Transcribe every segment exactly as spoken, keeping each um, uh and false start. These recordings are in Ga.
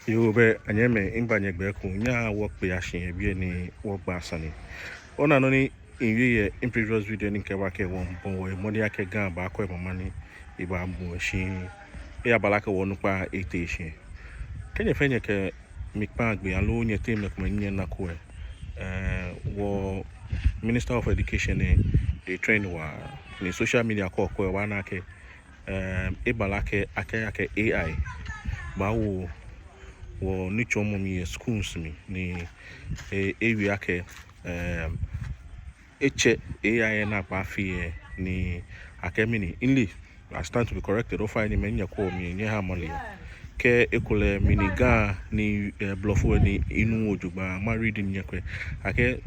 Yoo, bɛ anyɛmimɛi, miiŋa nyɛ gbɛ ko, nyɛhaa wɔkpe shi yɛ biɛ ni wɔgba sane. Ona nɔ ni miwie yɛ mi previous video ni mikɛɛ akɛ wɔmiibɔ wɔhe mɔdɛŋ akɛ Ga baakɔ emama ni ebaabu shi. Eyabala akɛ wɔnukpa etee shi. Kɛ nyɛ fɛɛ nyɛkɛ mi kpa gbɛ aloo nyɛteŋ mɛi komɛi nyɛnako lɛ, eh, wɔ Minister of Education lɛ, etrend waa ni social media kɔkɔɔkɔ lɛ wɔna akɛ, eh, ebala akɛ, akɛ, akɛ A I baawo wɔ nitsɔɔmɔ mli yɛ schools mli ni, eh, ewie akɛ, eh, etsɛ A I lɛ naakpa afi lɛ ni akɛ mɛni, mile, I stand to be corrected, ofainɛ mɛi ni nyɛkwɛɔ mi, nyɛhaa male. Kɛ ekolɛ mɛni Ga ni, eh, blɔfo lɛ ni minuuu jogbaŋŋ, maread ni nyɛkwɛ. Akɛ,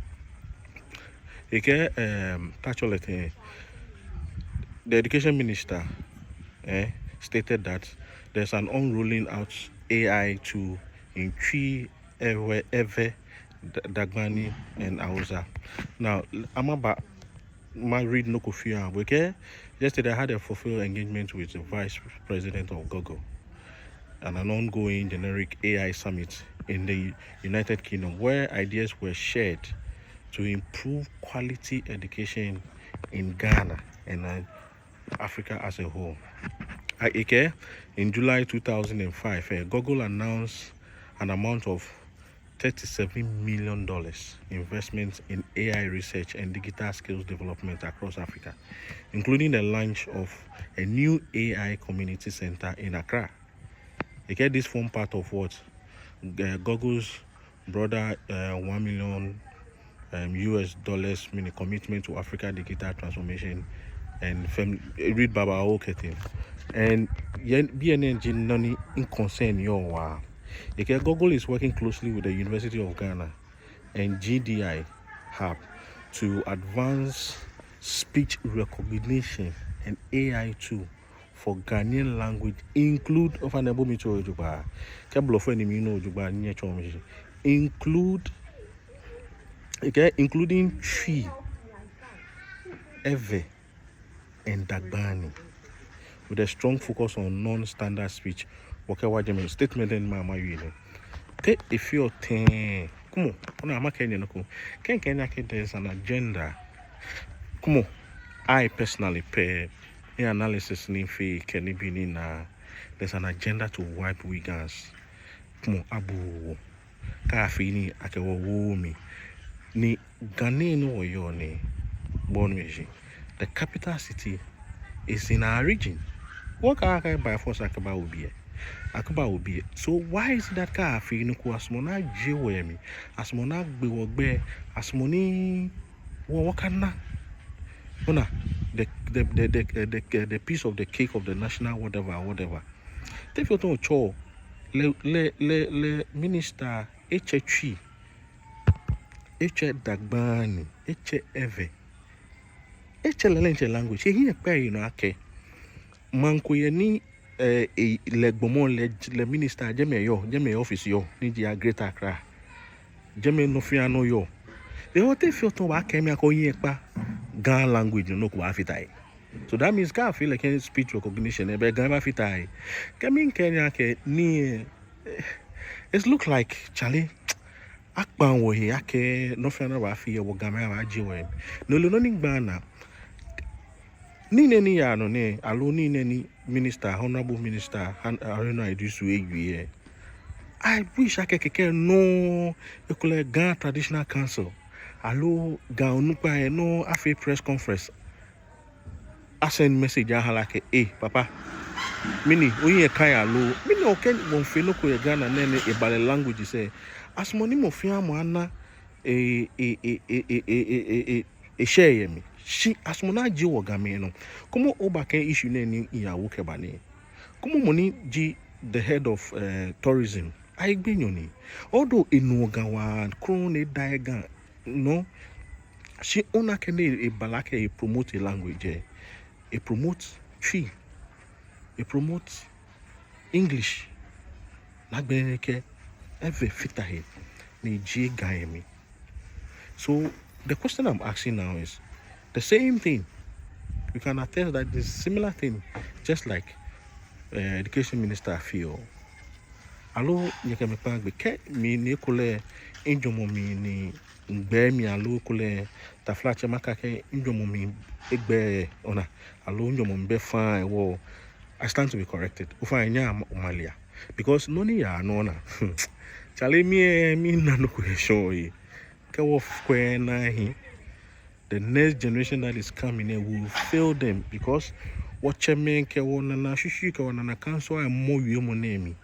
ekɛɛ, ehm, Tacholete, the education minister, eh, stated that there's an unrolling out A I tool in Twi, Ewe, Ewe, Da-, Dagbani, and Hausa. Now, amɛba, maread nɔ ko fioo aha bo. Ekɛɛ, yesterday I had a fulfilled engagement with the vice president of Google and an ongoing generic A I summit in the United Kingdom where ideas were shared to improve quality education in Ghana and, uh, Africa as a whole. Uh, ekɛɛ, in July two thousand and five, eh, Google announced an amount of thirty-seven million dollars investment in A I research and digital skills development across Africa, including the launch of a new A I community center in Accra. Ekɛɛ this form part of what, uh, Google's broader, uh, one million, um, U S dollars mɛni commitment to Africa digital transformation and fam-, read babaoo kɛtee. And yɛ biɛ nɛɛ ji nɔ ni mi concern yɔɔ waa. Ekɛɛ Google is working closely with the University of Ghana and G D I Hub to advance speech recognition and A I tool for Ghanaian language include, ofainɛ bo mitsɔɔ jogbaŋŋ. Kɛ blɔfo lɛ ni minuuu jogbaŋŋ, nyɛtsɔɔ mi shishi. Include, ekɛɛ including Twi, Ewe, and Dagbani, with a strong focus on non-standard speech. Wɔkɛ wɔ jɛmɛ, statement lɛ ni ma, mawie nɛ. Te efeɔ tɛŋŋ? Kwɛmɔ, ona, makɛɛ nyɛ nɔ ko. Kɛ mikɛɛ nyɛ akɛ there is an agenda. Kwɛmɔ, I personally pɛ, mi-analysis ni mifee kɛ nibii ni mina, there's an agenda to wipe we Gans. Kwɛmɔ, abuuu wɔ. Kɛ afee ni akɛ wɔ wooo mli. Ni Ga nɛɛ ni wɔyɔɔ nɛɛ, bɔ ni mɛi ji, the capital city is in our region. Wɔkɛɛ akɛ by force akɛbawo biɛ. Akɛbawo biɛ. So why is it that kɛ afee nɔ ko, asumɔɔ ni ajie wɔ yɛ mli, asumɔɔ ni agbe wɔ gbɛ, asumɔɔ ni wɔ, wɔkana, ona, the, the, the piece of the cake of the national whatever, whatever. Te efeɔ tɛŋŋ otsɔɔ, lɛ, lɛ, lɛ, lɛ minister etsɛ Twi, etsɛ Dagbani, etsɛ Ewe, etsɛ lɛ diɛŋtsɛ language. Ehiɛ kpaa enɔ akɛ maŋ ko yɛ ni, eh, eh, lɛ gbɔmɔ lɛ, lɛ minister jɛmɛ eyɔɔ, jɛmɛ office yɔɔ, ni ji Greater Accra. Jɛmɛ nɔ fɛɛ nɔ yɔɔ. Ehewɔ te efeɔ tɛŋŋ obaakɛɛ mi akɛ ohiɛ kpa Ga language nɔ, nɔ ko baafata he? So that means kɛ afee lɛ kɛ speech recognition lɛ, belɛ Ga baafata he. Kɛ mikɛɛ nyɛ akɛ nii, eh, it look like, Charlie, akpaŋ wɔhe akɛ nɔ fɛɛ nɔ baafee lɛ wɔ Gamɛi abaajie wɔ yɛ mli. No lɛ nɔ ni migbaa naa. Nii nɛɛ ni yaa nɔ nɛɛ, aloo nii nɛɛ ni minister, honorable minister, Han-, Haruna Iddrisu ewie lɛ, I wish akɛ kɛkɛ nɔŋŋ ekolɛ Ga Traditional Council aloo Ga onukpai lɛ nɔŋŋ afee press conference, a-send message aha lɛ akɛ, eh, papa, mɛni, ohiɛ ka yɛ aloo mɛni? Okɛɛ wɔmiifee nɔ ko yɛ Ghana nɛɛ ni ebaa lɛ language sɛɛ. Asumɔɔ ni mɔ fɛɛ mɔ ana e, e, e, eshare yɛ mli. Shi asumɔɔ ni ajie wɔ Gamɛi nɔ. Kwɛmɔ, obaakɛɛ issue nɛɛ ni miyawo kɛba nɛɛ. Kwɛmɔ, mɔ ni ji the head of, eh, tourism, Ayigbenyo ni. Although enuɔ Ga waa, krɔŋŋ ni eda yɛ Ga nɔ. Shi ona akɛ ni ebaa lɛ akɛ e-promote language lɛ. E-promote Twi. E-promote English. Ni agbɛnɛ ekɛ Ewe fata he ni ejie Ga yɛ mli. So the question I'm asking now is the same thing. You can attest that the similar thing, just like, uh, education minister feel. Aloo nyɛkɛ mi kpãa gbee kɛ mi ni ekolɛ mijwɛŋmɔ mli ni migbɛɛ mli aloo ekolɛ taflatsɛ makɛɛ akɛ mijwɛŋmɔ mli egbɛɛ, ona, aloo mijwɛŋmɔ mli bɛ faŋŋ hewɔ I stand to be corrected. Ofainɛ nyɛhaa omale. Because nɔ ni yaa nɔ naa, Charlie, mi lɛ mina nɔ ko yɛ shɔŋŋ yɛ. Kɛ wɔkwɛɛɛ ni ahi, the next generation that is coming, eh, we will fail them because wɔtsɛmɛi kɛ wɔnanaa shwishwii kɛ wɔnanaa kansoai mɔ wiemɔ nɛɛ mli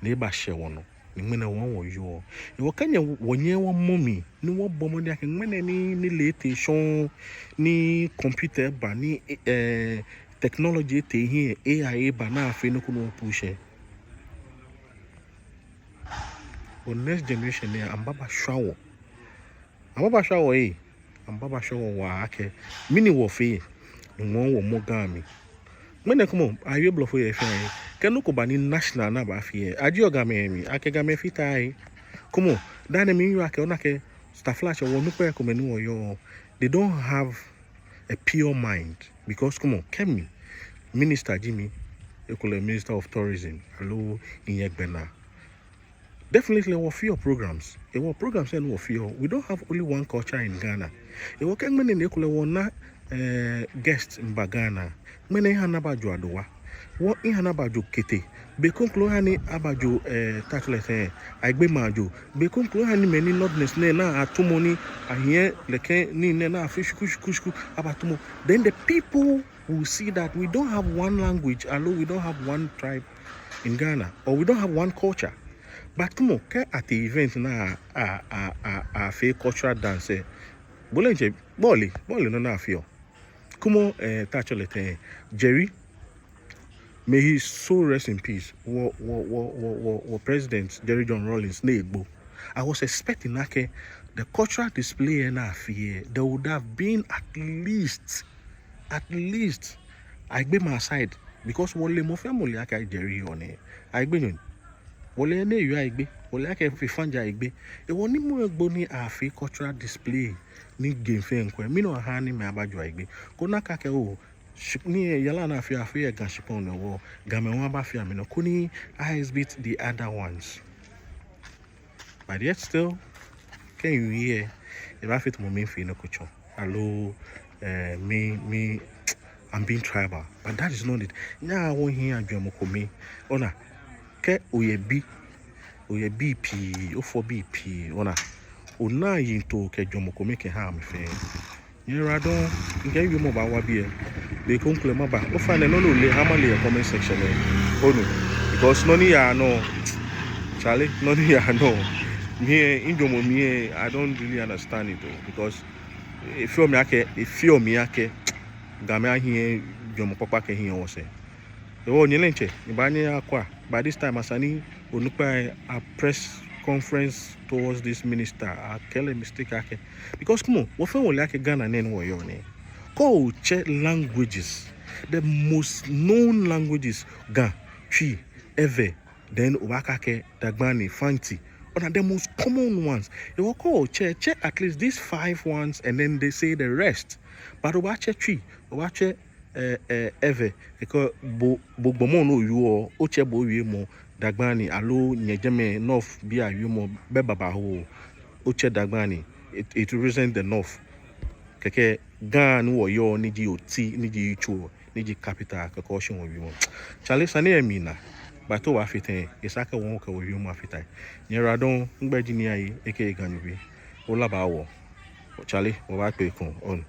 ni ebashɛ wɔnɔ, ni ŋmɛnɛ wɔ wɔyɔɔ. Hewɔ kɛ nyɛ wɔnyɛɛɛ wɔmɔ mli ni wɔbɔ mɔdɛŋ akɛ ŋmɛnɛ ni nilee etee shɔŋŋ, ni computer ba, ni, eh, technology etee hiɛ, A I eba ni afee nɔ ko ni wɔ push lɛ, wɔ next generation lɛ amɛbaaba shwa wɔ. Amɛbaaba shwa wɔ ee. Amɛbaaba shwa wɔ waa akɛ mɛni wɔfee ni wɔ wɔmɔ Ga mli. Ŋmɛnɛ kwɛmɔ, awie blɔfo yɛ fɛɛ. Kɛ nɔ ko ba ni national ni abaafee lɛ, ajieɔ Gamɛi mli, akɛ Gamɛi fiteee. Kwɛmɔ, daa nɛɛ miyɔɔ akɛ, ona akɛ, taflatsɛ, wɔnukpai komɛi ni wɔyɔɔ, they don't have a pure mind. Because kwɛmɔ, kɛ mi, minister ji mi, ekolɛ Minister of Tourism, aloo miyɛ gbɛnaa, definitely wɔfeɔ programs. Hewɔ programs lɛ ni wɔfeɔ, we don't have only one culture in Ghana. Hewɔ kɛ ŋmɛnɛ ni ekolɛ wɔna, eh, guest miiba Ghana, ŋmɛnɛ miha ni abajo adowa. Wɔ miha ni abajo kete. Be kroko miha ni abajo, eh, taflatsɛ, Ayigbemɛi ajo. Be kroko miha ni mɛi ni northerners nɛɛ ni atumɔ ni ahiɛ nɛkɛ nii nɛɛ ni afee shuku shuku shuku abatumɔ. Then the people will see that we don't have one language, aloo we don't have one tribe in Ghana, or we don't have one culture. But kwɛmɔ, kɛ atee event ni a, a, a, a, afee cultural dance lɛ, bo lɛ ntsɛ, bo ole, bo ole nɔ ni afeɔ. Kwɛmɔ, eh, taflatsɛ, Jerry, may his soul rest in peace. Wɔ, wɔ, wɔ, wɔ, wɔ, wɔ president Jerry John Rawlings ni egbo, I was expecting akɛ the cultural display lɛ ni afee lɛ, there would have been at least, at least, Ayigbemɛi side, because wɔle, mɔ fɛɛ mɔ le akɛ Jerry yɔɔ nɛɛ, Ayigbenyo ni. Wɔle ni eyɔɔ Ayigbe, wɔle akɛ efã ja Ayigbe. Hewɔ ni mɔ egbo ni afee cultural display ni Gamɛi fɛɛ miikwɛ, mɛni hewɔ ahaaa ni mɛi abajo Ayigbe? Koni akɛɛ akɛ oo, shi-, ni yara ni afeɔ, afeɔ yɛ Ga shikpɔŋ nɔ hewɔ Gamɛi hu abafee amɛnɔ, koni eyes beat the other ones. But yet still, kɛ miwie lɛ, ebaafee tamɔ mifee nɔ ko tsɔ. Aloo, eh, mi, mi, I'm being tribal. But that is not it. Nyɛhaa wɔhiɛa jwɛŋmɔ kome. Ona, kɛ oyɛ bii, oyɛ bii pii, ofɔ bii pii, ona, onaa yiŋtoo kɛ jwɛŋmɔ kome kɛha amɛ fɛɛ. Nyɛyiwaladɔŋŋ, mikɛ miwiemɔ baawa biɛ. Be kroko lɛ maba. Ofainɛ nɔ ni ole, ha male yɛ comment section lɛ. Onu. Because nɔ ni yaa nɔ, Charlie, nɔ ni yaa nɔ, mi lɛ, mijwɛŋmɔ mli lɛ, I don't really understand it o. Because efeɔ mi akɛ, efeɔ mi akɛ Gamɛi ahiɛ jwɛŋmɔ kpakpa kɛhiɛ wɔsɛɛ. Hewɔ nyɛ lɛ ntsɛ, nyɛbaanyɛ nyɛkwɛ. By this time, esa ni onukpai a-press conference towards this minister, akɛ lɛ mistake akɛ. Because kwɛmɔ, wɔ fɛɛ wɔle akɛ Ghana nɛɛ ni wɔyɔɔ nɛɛ, kɛ otsɛ languages, the most known languages, Ga, Twi, Ewe, then obaakɛɛ akɛ Dagbani, Fanti. Ona, the most common ones. Hewɔ kɛ otsɛ, tsɛ at least these five ones, and then they say the rest. But obaatsɛ Twi, obaatsɛ, eh, eh, Ewe, because bo, bo gbɔmɔ ni oyɔɔ, otsɛ bo wiemɔ Dagbani, aloo nyɛjɛmɛ North bii awiemɔ bɛ babaoo, otsɛ Dagbani, it, it represents the North. Kɛkɛ Ga ni wɔyɔɔ, ni ji oti, ni ji yitso, ni ji capital, kɛkɛ oshi wɔwiemɔ. Charlie, sane lɛ mina. But obaafee tɛŋŋ, esa akɛ wɔ hu wɔkɛ wɔwiemɔ afata he. Nyɛyiwaladɔŋŋ, migbɛi ji Nii Ayi, aka Ganyobi. Ola ba wɔ. Charlie, wɔbaakpe ekoŋŋ, onu.